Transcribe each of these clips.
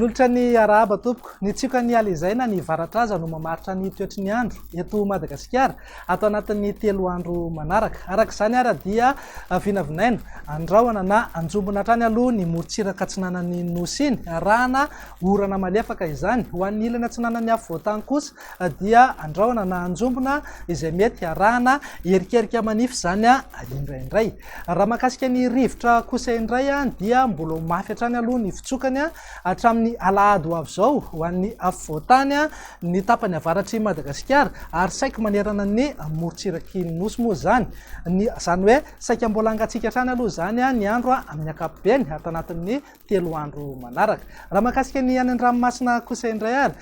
Manolotra ny arahaba tompoko. Ny tsiokan'ny alezaina ny varatraza no mamaritra ny toetry ny andro eto Madagasikara ato anatin'ny 3 andro manaraka. Araka izany ara dia vinavinaina andrahona na anjombona hatrany aloha ny morontsiraka atsinanan'ny Nosy iny, arahana orana malefaka izany. Ho an'ny ilany atsinanan'ny afovoantany kosa dia andrahona na anjombona izay mety arahana erikerika manify izany indraindray. Raha mahakasika ny rivotra kosa indray dia mbola ho mafy hatrany aloha ny fitsokany hatramin'ny alahady ho avy izao ho an'ny afovoantany, ny tapany avaratr'i Madagasikara ary saiky manerana ny morontsiraky ny Nosy moa izany. Ny, izany hoe saika mbola hangatsiaka hatrany aloha izany ny andro amin'ny ankapobeny ato anatin'ny 3 andro manaraka. Raha mahakasika ny any an-dranomasina kosa indray ary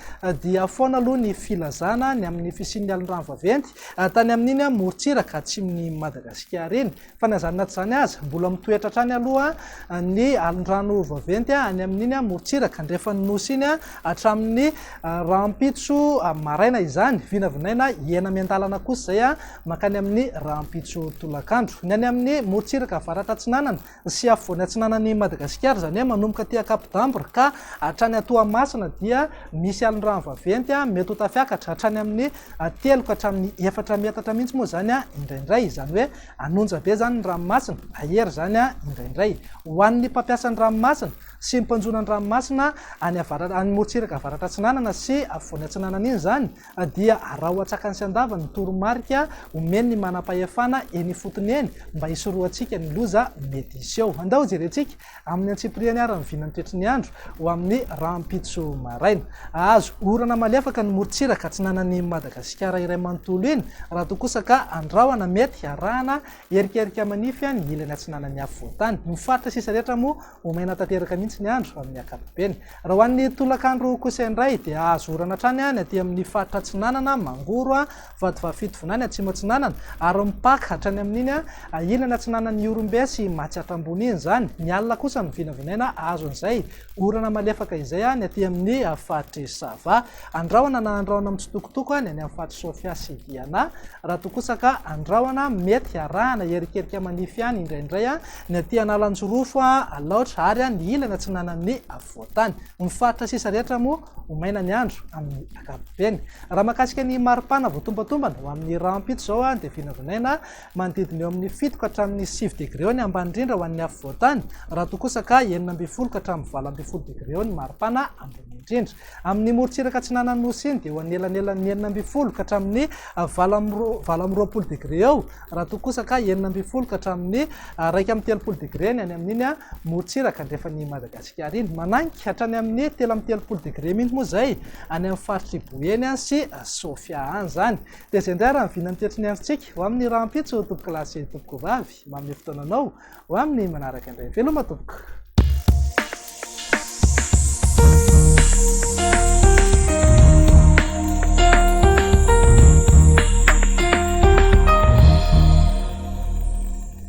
dia foana aloha ny filazana ny amin'ny fisian'ny alon-drano vaventy tany amin'iny morontsiraka atsimon'i Madagasikara iny. Fa na izany na tsy izany aza, mbola mitoetra hatrany aloha ny alon-drano vaventy any amin'iny morontsiraka andrefan'ny Nosy iny hatramin'ny rahampitso maraina izany. Vinavinaina hihena miandalana kosa izay mankany amin'ny rahampitso tolakandro. Ny any amin'ny morontsiraka avaratra atsinanana sy afovoany atsinanan'i Madagasikara, izany hoe manomboka aty Ankapodambro ka hatrany Toamasina dia misy alon-drano vaventy mety ho tafiakatra hatrany amin'ny 3 ka hatramin'ny 4 metatra mihitsy moa izany indraindray, izany hoe anonja be izany ny ranomasina, ahery izany indraindray. Ho an'ny mpampiasa ny ranomasina sy ny mpanjono ny ranomasina any avara-, any morontsiraka avaratra atsinanana sy afovoany atsinanana iny izany dia araho antsakany sy andavany ny toromarika omen'ny manam-pahefana eny ifotony eny mba hisorohantsika ny loza mety hiseho. Andao hojerentsika amin'ny antsipiriany ary ny vinan'ny toetry ny andro ho amin'ny rahampitso maraina. Hahazo orana malefaka ny morontsiraka atsinanan'i Madagasikara iray manontolo iny raha toa kosa ka andrahona mety arahana erikerika manify ny ilany atsinanan'ny afovoan-tany. Ny faritra sisa rehetra moa ho maina tanteraka mihitsy ny andro amin'ny ankapobeny. Raha ho an'ny tolakandro kosa indray dia hahazo orana hatrany ny aty amin'ny faritra atsinanana, Mangoro, Vatovavy Fitovinany, Atsimo Atsinanana ary mipaka hatrany amin'iny ilany atsinanan'i Ihorombe sy Matsiatra Ambony iny izany. Ny alina kosa no vinavinaina hahazo an'izay orana malefaka izay ny aty amin'ny faritr'i Sava. Andrahona na andrahona mitsitokotoko ny any amin'ny faritr'i Sofia sy Diana. Raha toa kosa ka andrahona mety arahana erikerika manify ihany indraindray ny aty Analanjirofo, Alaotra ary ny ilany atsinanan'ny afovoan-tany. Ny faritra sisa rehetra moa ho maina ny andro amin'ny ankapobeny. Raha mahakasika ny maripana voatombatombana ho amin'ny rahampitso izao dia vinavinaina manodidina eo amin'ny 7 ka hatramin'ny 9 degre eo ny ambany indrindra ho an'ny afovoan-tany, raha toa kosa ka 16 ka hatramin'ny 18 degre eo ny maripana ambony indrindra. Amin'ny morontsiraka atsinanan'ny Nosy iny dia eo anelanelan'ny 16 ka hatramin'ny 28 degre eo, raha toa kosa ka 16 ka hatramin'ny 31 degre ny any amin'iny morontsiraka andrefan'i Madagasikara iny. Manainga hatrany amin'ny 33 degre mihitsy moa izay any amin'ny faritr'i Boeny sy Sofia any izany. Dia izay indray raha ny vinan'ny toetry ny androntsika ho amin'ny rahampitso tompokolahy sy tompokovavy. Manome fotoana anao ho amin'ny manaraka indray. Veloma tompoko.